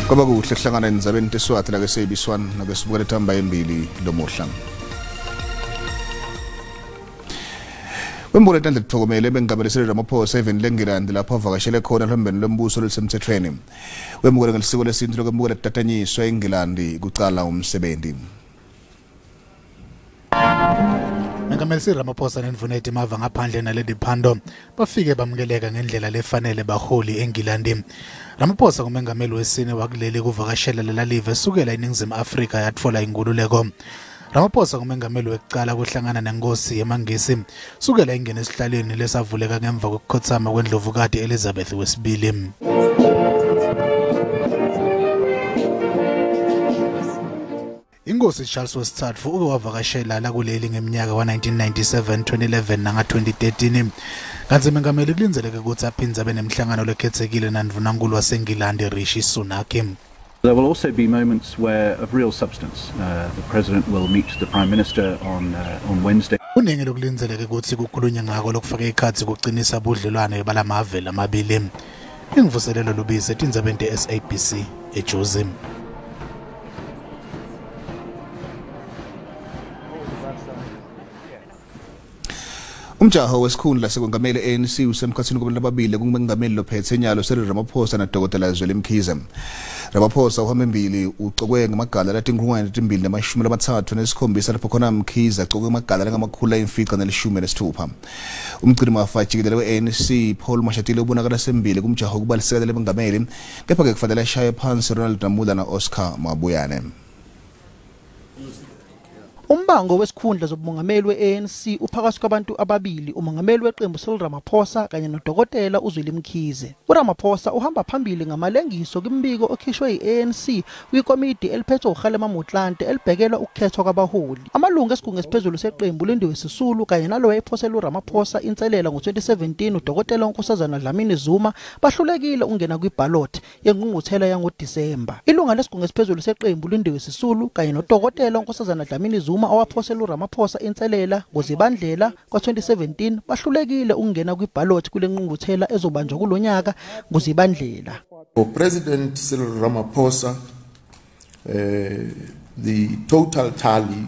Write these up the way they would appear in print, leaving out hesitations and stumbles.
Kwaba kuhle kuhlangana endzabeni teSwati la ke-SABC 1 nakesibukele thamba embili lomuhla. Wembule tandla titfokomele bengameli Cyril Ramaphosa eveni leNgilandi lapho avakashele khona luhambeni lwembuso lolusemthethweni. Wemukele ngelisiko lesintfu lokwemukela kutatanyiswa eNgilandi kucala umsebenzi. Mengameli Cyril Ramaphosa nendvuna yetimava ngaphandle Naledi Pandor bafike bamukeleka ngendlela lefanele baholi eNgilandi. Ramaphosa ngumengameli wesine wakuleli kuvakashela lelalive sukela iNingizimu Afrika yatfola inkhululeko. Ramaphosa ngumengameli wekucala kuhlangana nenkosi yemaNgisi sukela ingene esihlalweni lesavuleka ngemva kwekukhotsama kwendlovukati Elizabeth wesibili. Inkosi Charles wesitsatfu uke wavakashela lakuleli ngeminyaka wa-1997, 2011 nanga-2013. Kantsi mengameli kulindzeleke kutsi aphindze abe nemhlangano lekhetsekile nandvunankulu waseNgilandi Rishi Sunak. There will also be moments where of real substance. The President will meet the Prime Minister on Wednesday. Kuningi lokulindzeleke kutsi kukhulunywe ngako lokufaka ekhatsi kucinisa budlelwane balamave lamabili. Imvuselelo Lubisi etindzabeni te-SABC eJozi. Umjaho wesikhundla sekwengameli ANC usemkhathini kwabantu ababili kungumengameli lophethe enyalo Cyril Ramaphosa na Dr. Zweli Mkhize. Ramaphosa uhamba embili ucokwe ngamagala latinkulungwane letimbili namashumi lamathathu nesikhombisa lapho khona Mkhize acokwe ngamagala langamakhulu ayimfica nelishumi nesithupha. Umgcini mafa jikelele we-ANC Paul Mashatile ubonakala sembili kumjaho kuba lisekela lebengameli kepha-ke kufanele ashaye phansi Ronald Lamola na-Oscar Mabuyane. Umbango wesikhundla zobumongameli we-ANC uphakathi kwabantu ababili, umongameli weqembu Cyril Ramaphosa kanye nodokotela uZweli Mkhize. uRamaphosa uhamba phambili ngamalengiso kumbiko okhishwe yi-ANC kwikomidi eliphethwe uKgalema Motlanthe elibhekela ukukhethwa kwabaholi. Amalungu esigungu esiphezulu seqembu Lindiwe Sisulu kanye nalo wayephosela uRamaphosa inselela ngo-2017 udokotela uNkosazana Dlamini Zuma bahlulekile ukungena kwiballot yengqungquthela yangoDisemba. Ilunga lesigungu esiphezulu seqembu Lindiwe Sisulu kanye nodokotela uNkosazana Dlamini Zuma owaphosela uRamaphosa inselela ngozibandlela kwa-2017 bahlulekile ukungena kwiballot kule ngqungquthela ezobanjwa kulonyaka ngozibandlela. For President Cyril Ramaphosa, the total tally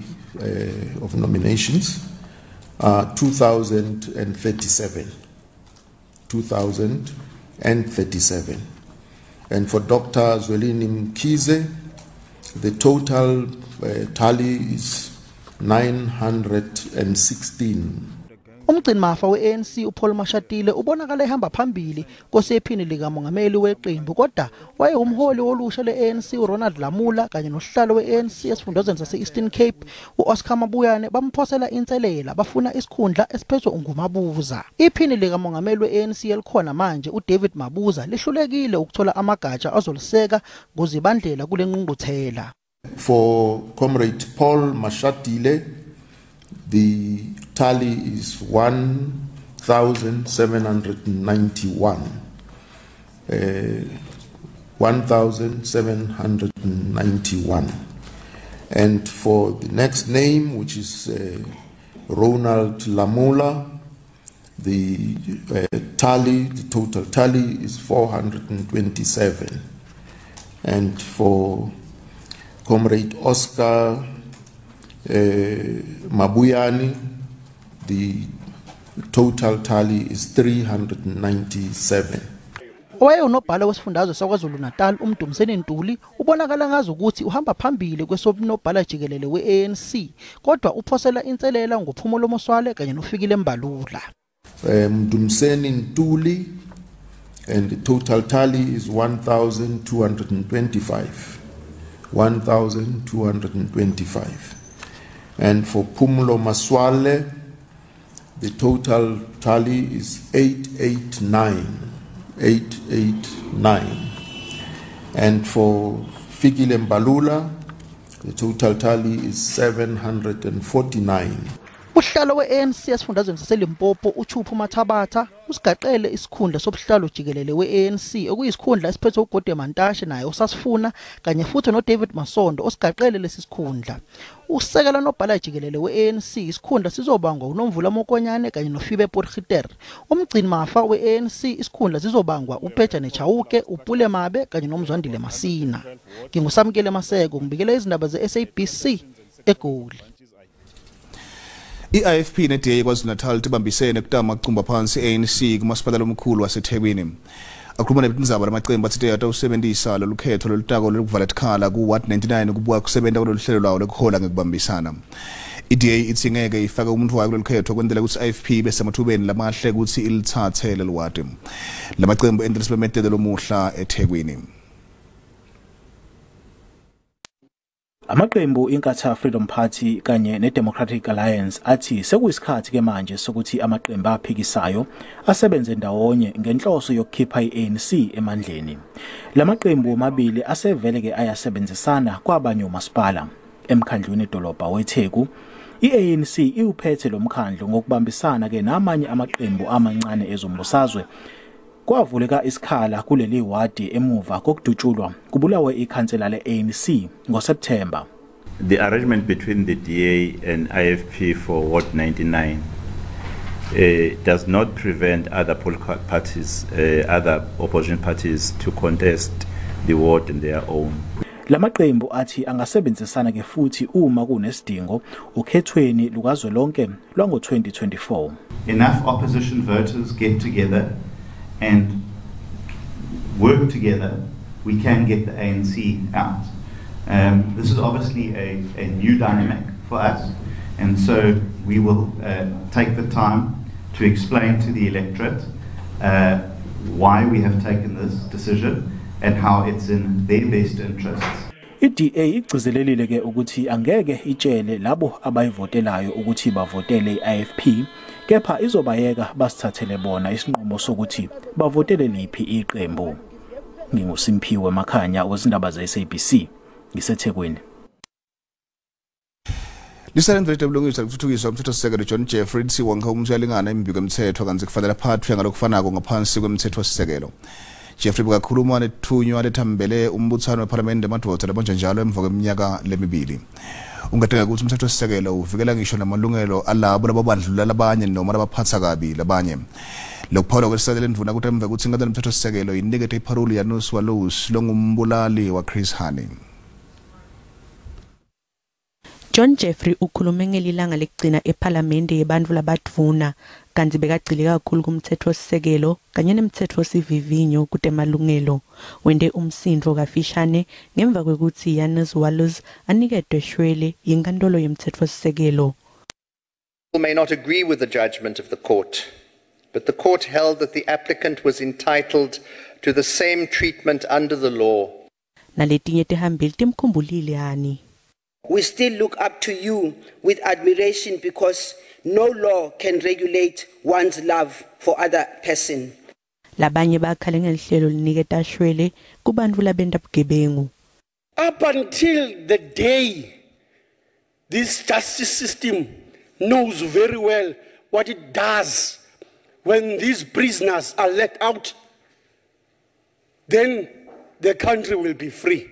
of nominations are 2,037. 2,037. And for Dr. Zwelini Mkhize, the total tally is 916. Umgcini mafa we-ANC uPaul Mashatile ubonakala ehamba phambili kosephini likamongameli weqembu, kodwa wayewumholi wolusha le-ANC uRonald Lamola kanye nosihlalo we-ANC esifundazweni sase-Eastern Cape u-Oscar Mabuyane bamphosela inselela bafuna isikhundla esiphethwe unguMabuza. Iphini likamongameli we-ANC elikhona manje uDavid Mabuza lihlulekile ukuthola amagatsha azoliseka ngozibandlela kule ngqungquthela. For Comrade Paul Mashatile, the tally is 1,791. 1,791. And for the next name, which is Ronald Lamola, the total tally is 427. And for Comrade Oscar Mabuyane, the total tally is 397. Owayewunobhala wesifundazwe saKwaZulu-Natal uMdumiseni Ntuli ubonakala ngazi ukuthi uhamba phambili kwesobunobhala jikelele we-ANC, kodwa uphosela inselela ngoPhumulo Masualle kanye noFikile Mbalula. Mdumiseni Ntuli, and the total tally is 1,225. 1,225. And for Phumulo Masualle, the total tally is 889. 889. And for Fikile Mbalula, the total tally is 749. Uhlalo we-ANC esifundazweni saseLimpopo uChuphu Mathabatha usigaqele isikhundla sobuhlalo jikelele we-ANC okuyisikhundla esiphethwe uGode Mantashe naye osasifuna kanye futhi noDavid Masondo osigaqele lesi sikhundla. Usekela nobhala jikelele we-ANC isikhundla sizobangwa uNomvula Mokonyane kanye noFibe Potgieter. Umgcini mafa we-ANC isikhundla sizobangwa uPejane Chauke, uPule Mabe kanye noMzwandile Masina. Ngingusamkele Maseko ngibikela izindaba ze-SABC eGoli. I-IFP ne-DA KwaZulu-Natal tibambisene kutama kucumba phansi ANC kumasipala omkhulu waseThekwini. Akhuluma netindzaba lamacembu atsi atawusebentisa lolu khetho lolutako lokuvala tikhala ku-Ward 99 kubuka kusebenta kulolu hlelo lwawo lekuhola ngekubambisana. I-DA itsi ngeke ifake umuntu wayo kulolu khetho kwentela kutsi IFP ibe semathubeni lamahle kutsi ilitsatse leli wadi. Lamacembu ente lesimemetelo lomuhla eThekwini. Amaqembu Inkatha Freedom Party kanye neDemocratic Alliance athi sekuyisikhathi ke manje sokuthi amaqembu aphikisayo asebenze ndawonye ngenhloso yokukhipha iANC emandleni. Lamaqembu omabili asevele ke ayasebenzisana kwabanye omasipala emkhandlwini edolobha weTheku. iANC iwuphethe lo mkhandlu ngokubambisana ke namanye amaqembu amancane ezombusazwe. Kwavuleka isikhala kuleli wadi emuva kokudutshulwa kubulawe ikhansela le-ANC ngoSeptember. The arrangement between the DA and IFP for Ward 99 does not prevent other political parties, other opposition parties to contest the ward in their own. Lamaqembu athi angasebenzisana ke futhi uma kunesidingo ukhethweni lukazwelonke lwango-2024. Enough opposition voters get together and work together, we can get the ANC out. This is obviously a new dynamic for us, and so we will take the time to explain to the electorate why we have taken this decision and how it's in their best interests. I-DA igcizelelile ke ukuthi angeke itshele labo abayivotelayo ukuthi bavotele i-IFP, kepha izobayeka basithathele bona isinqumo sokuthi bavotele liphi iqembu. NginguSimphiwe Makhanya wezindaba ze-SABC ngiseThekwini. Lisalendvele bulungiswa kuthuthukiswa umthethosisekelo John Jeffrey lithi wonke umuntu uyalingana embi kwemthetho kantsi kufanele aphathwe ngalokufanako ngaphansi kwemthethosisekelo. Jeffrey bekakhuluma nethunywa lethambele umbuthano wePhalamende emadvodza labanjwa njalo emva kweminyaka lemibili. Ungadinga ukuthi umthethosisekelo uvikela ngisho namalungelo alabo lababandlulula labanye noma labaphatha kabi labanye. Lokuphawula kwesisakelo endvuna kuthi emva kwekutsi inkantolo yomthethosisekelo inikete iparoli Janusz Walus longumbulali waChris Hani. John Jeffrey ukhulume ngelilanga lekugcina ephalamende yebantfu labadvuna kantsi bekagcile kakhulu kumtsetfosisekelo kanye nemtsetfosivivinyo kutemalungelo. Wente umsindvo kafishane ngemva kwekutsi Janusz Walus aniketwe shwele yinkantolo yemtsetfosisekelo. May not agree with the judgment of the court, but the court held that the applicant was entitled to the same treatment under the law. Naletinye tihambili timkhumbulile Hani. We still look up to you with admiration because no law can regulate one's love for other person. Labanye bakhale ngelihlelo liniketa shwele kubantfu labenta bugebengu. Up until the day this justice system knows very well what it does when these prisoners are let out, then the country will be free.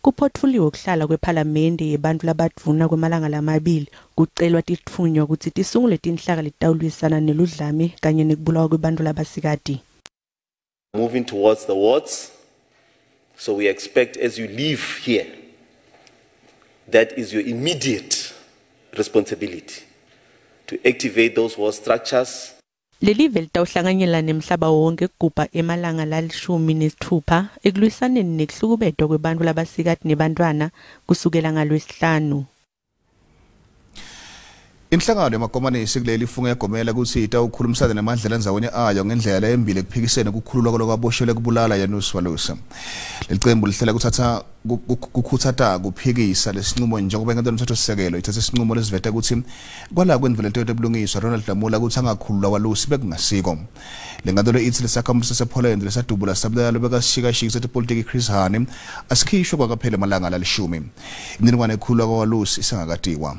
Kuphotfuliwe kuhlala kwephalamende yebantfu labadvuna kwemalanga lamabili kucelwa titfunywa kutsi tisungule tinhlaka letitawulwisana neludlame kanye nekubulawa kwebantfu labasikati. Moving towards the wards, so we expect as you leave here, that is your immediate responsibility to activate those ward structures. Lelive litawuhlanganyela nemhlaba wonke kugubha emalanga la16 ekulwisaneni nekuhlukubetwa kwebantfu labasikati nebantfwana kusukela ngalwesihlanu. Inhlangano yemakomanisi kuleli ifunge yagomela kutsi itawukhulumisana nemandlela endzaweni ayo ngendlela lembili ekuphikiseni kukhululwa kwalokwaboshelwe kubulala Janusz Walus. Lelicembu lihlela kuthatha kukhutsata kuphikisa lesinqumo njengoba inkantolo yomthethosisekelo ithathe isinqumo lesiveta kutsi kwala kwendvula tebulungiswa Ronald Lamola kutsi angakhululwa Walus bekungasiko. Le nkantolo itsi lesakhamuzi sasePoland lesadubula sabulala lobekashikashiki setepolitiki Chris Hani asikhishwe kwakaphela emalanga lalishumi. Imininingwane ekhululwa kwaWalus isengakatiwa.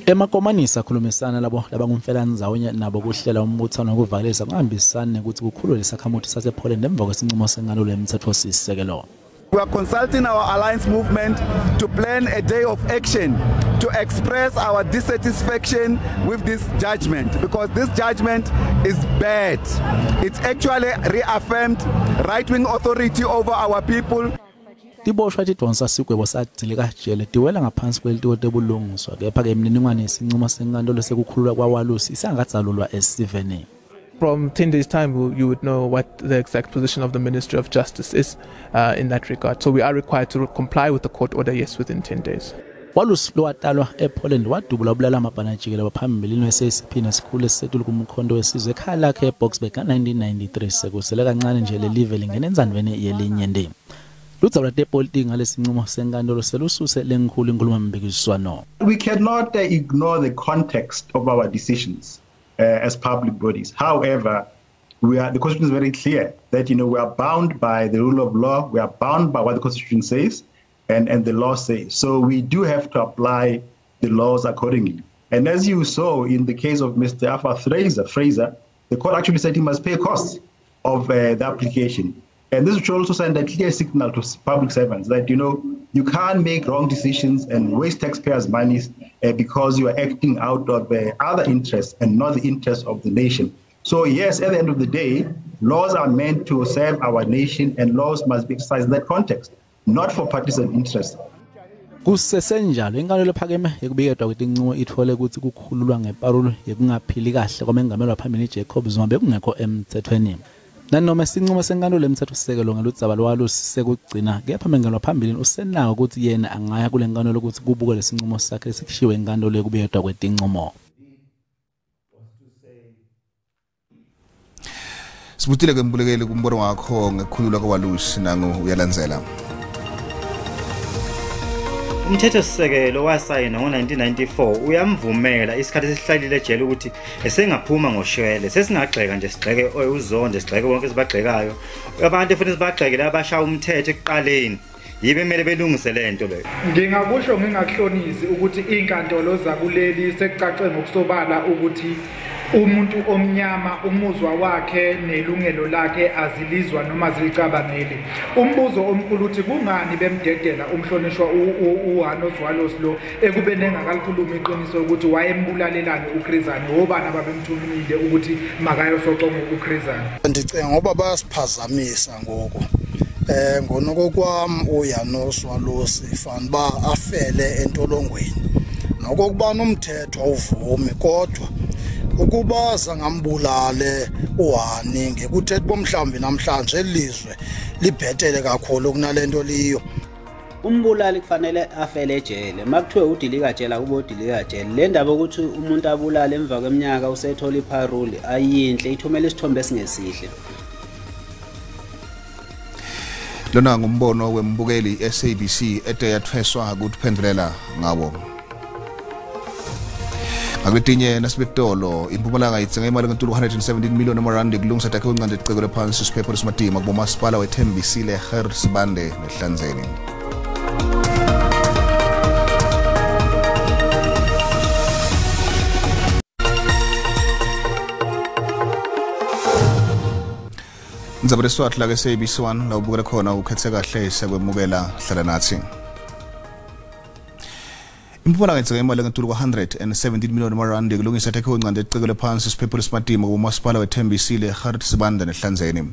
Emakomanisi akhulumisana labo labangumfelandzawo nabo kuhlela umbuthano wokuvalelisa kungahambisani nekuthi kukhululwe lesakhamuti sasePoland emva kwesinqumo senkantolo yemtsetfosisekelo. We are consulting our alliance movement to plan a day of action to express our dissatisfaction with this judgment, because this judgment is bad. It actually reaffirmed right-wing authority over our people. Tiboshwa tidonsa sigwebo sadilika jele tiwela ngaphansi kwelitiko tebulungiswa kepha-ke imininingwane yesinqumo senkantolo sekukhululwa kwaWalus isangadzalulwa esiveni. From 10 days' time, you would know what the exact position of the Ministry of Justice is in that regard. So we are required to comply with the court order, yes, within 10 days. Walus lowatalwa ePoland wadubula ubulala amabhanajikela waphambilini we-SACP nesikhulu esisetulu kumkhondo wesizwe ekhaya lakhe eBoksburg ka-1993 sekusele kancane nje lelive lingena enzandvweni yelinyenti. Ludzaba lwatepolitiki ngalesinqumo senkantolo selususe lenkhulu inkhulumompikiswano. We cannot ignore the context of our decisions as public bodies. However, the Constitution is very clear that we are bound by the rule of law, we are bound by what the Constitution says and the law says. So we do have to apply the laws accordingly. And as you saw in the case of Mr. Alpha Fraser, the court actually said he must pay costs of the application. And this should also send a clear signal to public servants that, you can't make wrong decisions and waste taxpayers' monies because you are acting out of other interests and not the interests of the nation. So, yes, at the end of the day, laws are meant to serve our nation and laws must be exercised in that context, not for partisan interests. Kusesenjalo inkantolo ephakeme yekubiketwa kwetinqumo ithole ukuthi kukhululwa ngeparolo yekungaphili kahle kwamengameli waphambili Jacob Zuma bekungekho emthethweni. Nanoma isinqumo senkantolo yemthethosisekelo ngeludzaba lwaLusi sekugcina kepha mengameli waphambilini usenako ukuthi yena angaya kule nkantolo ukuthi kubuke lesinqumo sakhe esikushiwe inkantolo yekubiketwa kwetinqumo. Sibutile ke mbulekeli kumbono wakho ngekukhululwa kwaLusi nangu uyalandzela. Umthethosisekelo wasayinwa ngo-1994 uyamvumela isikhathi esihlalile ejele ukuthi esengaphuma ngoshwele. Sesingagxeka nje sigxeke uZonde, sigxeke bonke esibagxekayo. Abantu efanele sibagxeke labashaya umthetho ekuqaleni yibe kumele belungise lento leyo. Ngingakusho ngingakuhlonisi ukuthi inkantolo zakuleli sekucace ngokusobala ukuthi umuntu omnyama umuzwa wakhe nelungelo lakhe azilizwa noma zilicabangeli. Umbuzo omkhulu uthi kungani bemdedela umhlonishwa uJanos Walus lo ekubeni engakalikhulumi iqiniso ukuthi wayembulalelani uChris Hani, obani ababemthumile ukuthi makayosoconga uChris Hani. Ndicinga ngoba bayasiphazamisa ngoku. Ngonokokwam uJanos Walus fanele afele entolongweni. Nokokubana umthetho awuvumi kodwa ukuba zangambulale uHani ngekuthetha bomhlawumbi namhlanje elizwe libhetele kakhulu kunalento liyo. Umbulali kufanele afele ejele. Makuthiwe udilika jele kubo udilika jele. Le ndaba ukuthi umuntu abulale emva kweminyaka usethola iparole ayinhle, ithumela isithombe esingesihle. Lona ngumbono wembukeli SABC ete yathweswa ukuphendulela ngawo. Akuletinye nasibetolo impumalanga itsenga imali ngentulu 117 million amarandi kulungisa takhe uncande icekele phansi isiphepho lesimatima kubomasipala wethembisile Gert Sibande nehlanzeni. Ndzaba leswati la ke SABC 1 la ubukele khona ukhethe kahle sekwemukela hlala nathi. Impumalanga itsenga imali ngentulu kwa-117 million amarandi kulungisa takhe uncande icekele phansi isiphepho lesimatima kubomasipala wethembisile Gert Sibande nehlanzeni.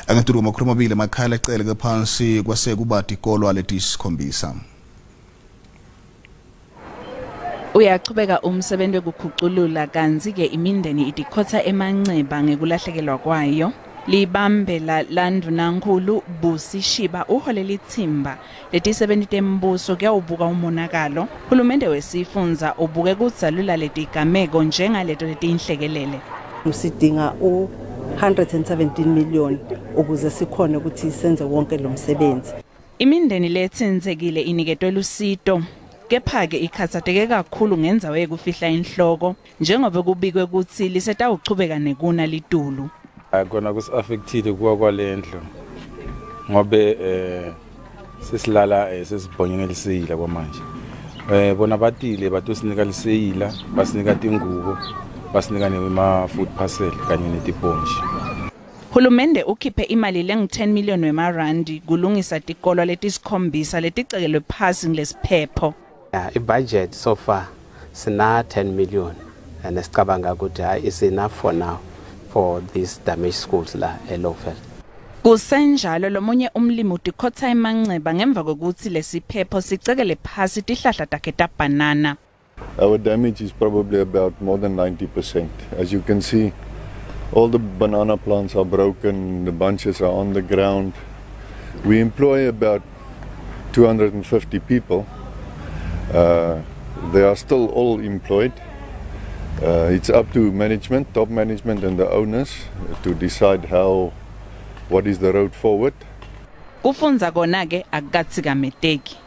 Angentulu kwamakhulu amabili emakhaya aceleke phansi kwase kuba tikolwa letisikhombisa. Uyachubeka umsebenzi wekukhuculula kantsi-ke imindeni itikhotha emanceba ngekulahlekelwa kwayo. Libambela landvunankhulu Busi Shiba uholela ithimba letisebenti tembuso kuyawubuka umonakalo. Hulumende wesifundza ubuke kudzalula letigameko njengaleto letinhlekelele. Sidinga u-117 million ukuze sikhone ukuthi senze wonke lo msebenzi. Imindeni letsintsekile iniketwe lusito. Kepha-ke ikhathazeke kakhulu ngendzawo yekufihla inhloko njengoba kubikwe kutsi lisetawuchubeka nekuna litulu. Kona kusi-affectile kuwa kwalendlu ngobe sesilala sesibhonyengelisile kwamanje. Bona batile batosinika liseyila, basinika tingubo, basinika nema food parcel kanye netiponji. Hulumende ukhiphe imali lengu-10 million wemarandi kulungisa tikolo letisikhombisa leticekelwe phasi ngilesiphepho. I-budget so far sina 10 million and sicabanga ukuthi hayi is enough for now for these damaged schools la eLowveld. Kusenjalo lomunye umlimi utikhotha emanceba ngemva kokuthi lesiphepho sicekele phasi tihlahla takhe tabhanana. Our damage is probably about more than 90%. As you can see, all the banana plants are broken, the bunches are on the ground. We employ about 250 people. They are still all employed. It's up to management, top management and the owners to decide what is the road forward. Kufunza kona ke akukatsikameteki.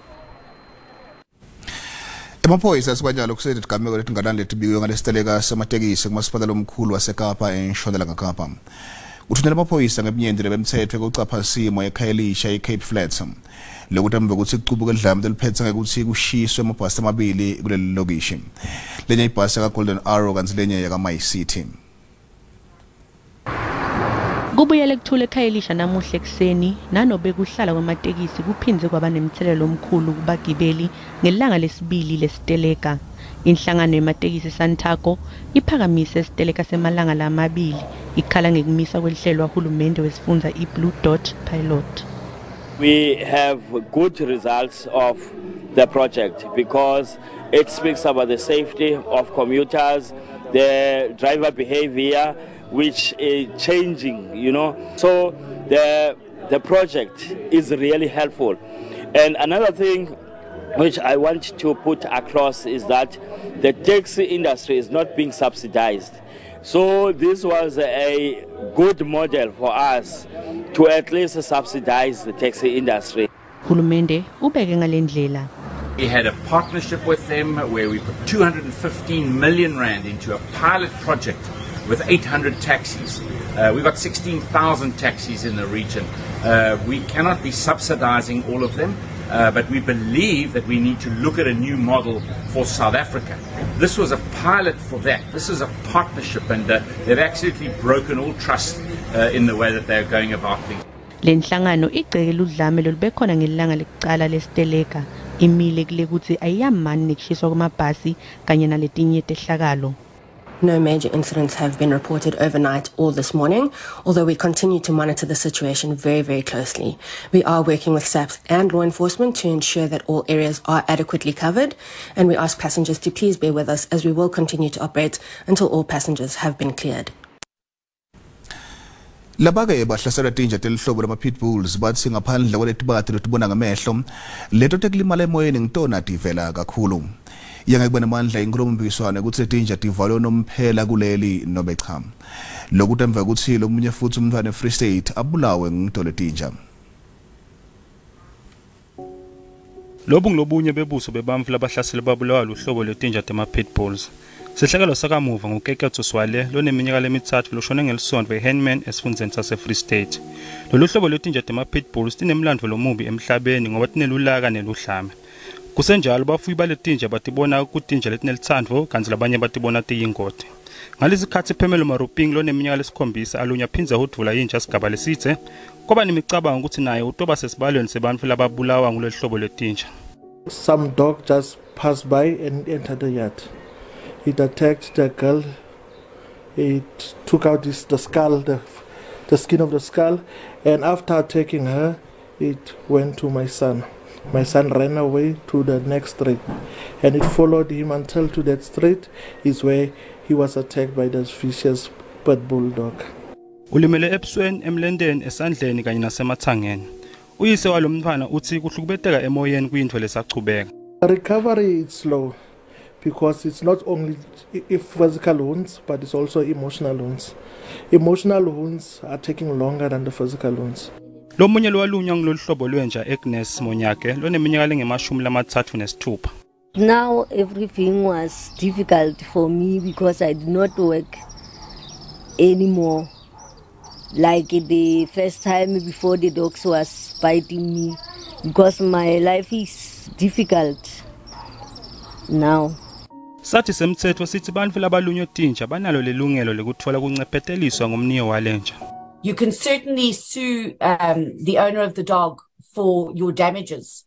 Emaphoyisa asikanjalo kusethi tigameko letinganani letibikiwe ngalesiteleka sematekisi kumasipala lomkhulu waseKapa eNtshonalanga Kapa. Uthunyelwe amaphoyisa ngebunyenti lebemtsetfo ekucapha simo eKhayelitsha eCape Flats. Lokhu emva kokuthi kucubuke lidlame leliphethe ngekuthi kushiswe amabhasi amabili kuleli lokishi. Lenye ibhasi yaka-Golden Arrow kanti lenye yaka-MyCiti. Kubuyele kuthula eKhayelitsha namuhla ekuseni nanobe kuhlala kwematekisi kuphindze kwaba nemthelelo omkhulu kubagibeli ngelanga lesibili lesiteleka. Inhlangano yematekisi Santaco iphakamise isiteleka semalanga lamabili ikhala ngekumiswa kwelihlelo wahulumende wesifundza i-Blue Dot Pilot. We have good results of the project because it speaks about the safety of commuters, the driver behavior, which is changing, you know. So the project is really helpful. And another thing which I want to put across is that the taxi industry is not being subsidized. So this was a good model for us to at least subsidize the taxi industry. Hulumende ubeke ngalendlela. We had a partnership with them where we put 215 million rand into a pilot project with 800 taxis. We've got 16,000 taxis in the region. We cannot be subsidizing all of them, but we believe that we need to look at a new model for South Africa. This was a pilot for that. This is a partnership, and they've absolutely broken all trust in the way that they're going about things. Lenhlangano igceke udlame lolubekhona ngelanga lekucala lesiteleka imile kule kutsi ayiyamani nekushiswa kwemabhasi kanye naletinye tehlakalo. No major incidents have been reported overnight or this morning, although we continue to monitor the situation very, very closely. We are working with SAPS and law enforcement to ensure that all areas are adequately covered, and we ask passengers to please bear with us as we will continue to operate until all passengers have been cleared. Labake bahlaselwa tinja telihlobo lama-pit bulls batsi ngaphandle kwaletibati letibona ngamehlo leto tekulimala emoyeni ngitona tivela kakhulu. Yangeke kube nemandla inkhulumomphikiswano kutsi letinja tivalwe nomphela kuleli nobe cha. Lokhu emva kutsi lomunye futsi umntfwana eFree State abulawe ngito letinja. Lobu ngilobunye bebuso bebantfu labahlasele babulawa luhlobo lwetinja tema-pit bulls. Sehlakalo sakamuva nguKeketso Swale loneminyaka lemithathu loshone ngelisonto eHenman esifundzeni sase-Free State. Lolu hlobo lwetinja tema-pit bulls tinemlandvo lomubi emhlabeni ngoba tinelulaka neluhlame. Kusenjalo bafuyi baletinja batibona kutinja letinelitsandvo kantsi labanye batibona tiyingoti. Ngalesikhatsi Phemelo Maruping loneminyaka lesikhombisa alunywa phindze hudvula yinja sigaba lesitse kwaba nemicabango ukuthi naye utoba sesibalweni sebantfu lababulawa ngulolu hlobo lwetinja. Some dog just passed by and entered the yard. It attacked the girl. It took out the skull, the skin of the skull, and after attacking her, it went to my son. My son ran away to the next street, and it followed him until to that street is where he was attacked by this vicious pit bull dog. Ulimele ebusweni, emlenteni, esandleni kanye nasemathangeni. Uyise walomntfwana utsi kuhlukubeteka emoyeni kuyintfo lesachubeka. Recovery is slow because it's not only if physical wounds, but it's also emotional wounds. Emotional wounds are taking longer than the physical wounds. Lomunye lowalunywa ngulolu hlobo lwenja Agnes Monyake loneminyaka lengemashumi lamatsatfu nesitfupha. Now everything was difficult for me because I did not work anymore. Like the first time before the dogs was biting me, because my life is difficult. now. Sathi semtsetfo sithi bantfu labalunywe tinja banalo lelungelo lekutfola kuncepheteliswa ngumniyo walenja. You can certainly sue the owner of the dog for your damages.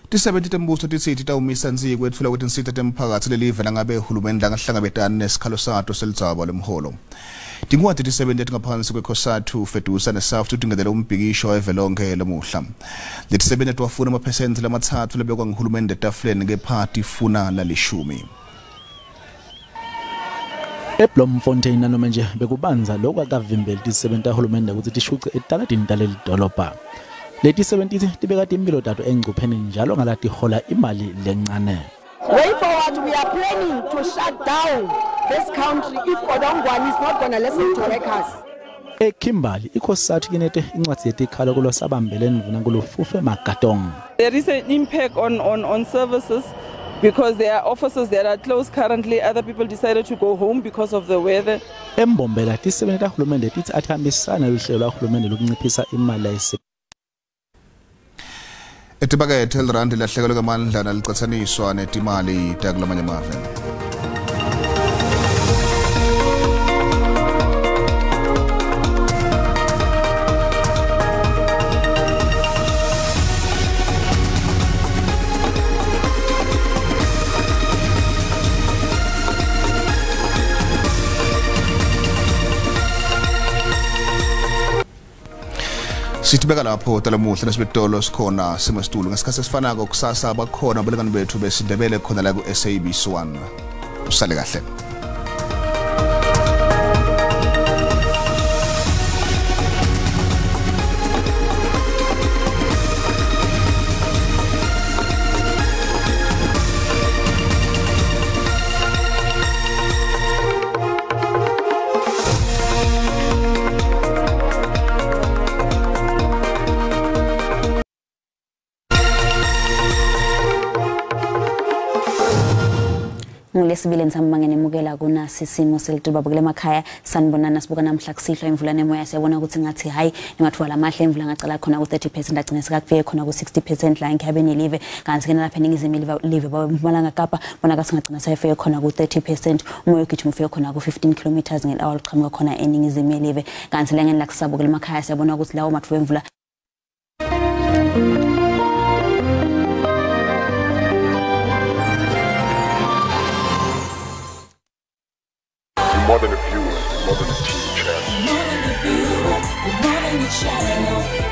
Tisebenti tembuso titsi titawumisa nsi kwetfula kwetinsita temphakatsi lelive nangabe uhulumende angahlangabetani nesikhalo sato selidzaba lemholo. Tinkwati tisebenti letingaphansi kweCOSATU, FEDUSA neSAFTU tingenele umbhikisho evelonkhe lamuhla. Letisebenti tiwafuna amaphesenti 3 lebekwa nguhulumende etafuleni kepha tifuna lalishumi. eBloemfontein nanoma nje bekubanza lokhu akavimbeli tisebenti tahulumende kutsi tishuce etaladini taleli dolobha. Leti 70 tibeka timphilo tato engcupheni njalo ngalatihola imali lencane. Way forward, we are planning to shut down this country if Godongwana is not going to listen to workers. eKimberley iCOSATU kinete incwadi yetikhalo kulosabambele ndvuna Fufe Magatong. There is an impact on services because there are offices that are closed currently. Other people decided to go home because of the weather. Embombela tisebenti tahulumende titsi atihambisana luhlelo lwahulumende lokunciphisa imali layise. Etibakethe elirandi lahlekelwe ngamandla nalicatsaniswa netimali takulamanye amave. Sithibeka lapho talamuhla nesibetolo sikhona simasitulo ngesikhathi esifanako kusasa bakhona abalingani bethu besindebele khona la ku SABC1. Usale kahle. Ngolesibili ntsambama ngenemukela kunasi simo selituba bukele emakhaya sanibonana sibuka namhla kusihlwa imvula nemoya siyabona ukuthi ngathi hayi nemathuba lamahle imvula ngacala khona ku-30% agcine sekakufike khona ku-60% la enkhabeni live kanti ke nalapha eningizimu live baMpumalanga Kapa bona kasingagcina sayifike khona ku-30% umoya ugijima ufike khona ku-15 kilometers nge-hour luqhamuka khona eningizimu live kanti lengeni lakusabukela emakhaya siyabona ukuthi lawo mathuba emvula. More than a viewer, more than a TV channel. More than a viewer, more than a channel.